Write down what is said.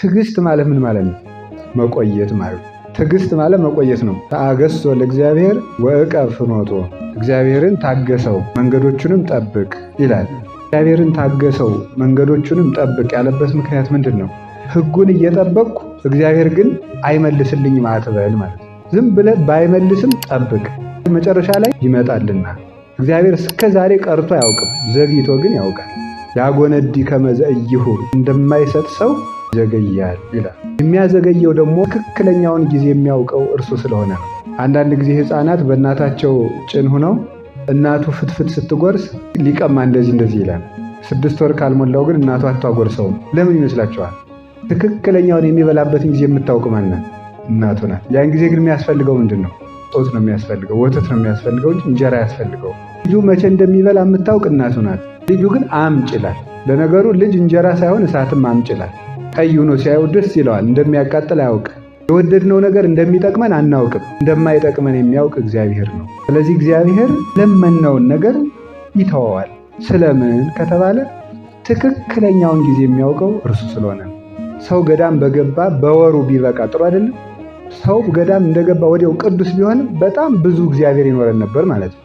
ትዕግስት ማለት ምን ማለት ነው? መቆየት ማለት ነው። ትዕግስት ማለት መቆየት ነው። ተአገሶ ለእግዚአብሔር ወዕቀብ ፍኖቶ፣ እግዚአብሔርን ታገሰው መንገዶቹንም ጠብቅ ይላል። እግዚአብሔርን ታገሰው መንገዶቹንም ጠብቅ ያለበት ምክንያት ምንድን ነው? ሕጉን እየጠበቅኩ እግዚአብሔር ግን አይመልስልኝም አትበል ማለት ነው። ዝም ብለህ ባይመልስም ጠብቅ፣ መጨረሻ ላይ ይመጣልና። እግዚአብሔር እስከ ዛሬ ቀርቶ አያውቅም፣ ዘግይቶ ግን ያውቃል። ያጎነዲ ከመዘ እይሁ፣ እንደማይሰጥ ሰው ይዘገያል ይላል። የሚያዘገየው ደግሞ ትክክለኛውን ጊዜ የሚያውቀው እርሱ ስለሆነ ነው። አንዳንድ ጊዜ ሕፃናት በእናታቸው ጭን ሆነው እናቱ ፍትፍት ስትጎርስ ሊቀማ እንደዚህ እንደዚህ ይላል። 6 ወር ካልሞላው ግን እናቱ አታጎርሰውም። ለምን ይመስላችኋል? ትክክለኛውን የሚበላበትን ጊዜ የምታውቅ ማን ናት? እናቱ ናት። ያን ጊዜ ግን የሚያስፈልገው ምንድን ነው? ጦት ነው የሚያስፈልገው፣ ወተት ነው የሚያስፈልገው እንጂ እንጀራ አያስፈልገው። ልጁ መቼ እንደሚበላ የምታውቅ እናቱ ናት። ልጁ ግን አምጭ ይላል። ለነገሩ ልጅ እንጀራ ሳይሆን እሳትም አምጭ ይላል። ቀይ ሆኖ ሲያየው ደስ ይለዋል። እንደሚያቃጥል አያውቅ። የወደድነው ነገር እንደሚጠቅመን አናውቅም። እንደማይጠቅመን የሚያውቅ እግዚአብሔር ነው። ስለዚህ እግዚአብሔር ለመነውን ነገር ይተወዋል። ስለምን ከተባለ ትክክለኛውን ጊዜ የሚያውቀው እርሱ ስለሆነ ነው። ሰው ገዳም በገባ በወሩ ቢበቃ ጥሩ አይደለም? ሰው ገዳም እንደገባ ወዲያው ቅዱስ ቢሆንም በጣም ብዙ እግዚአብሔር ይኖረን ነበር ማለት ነው።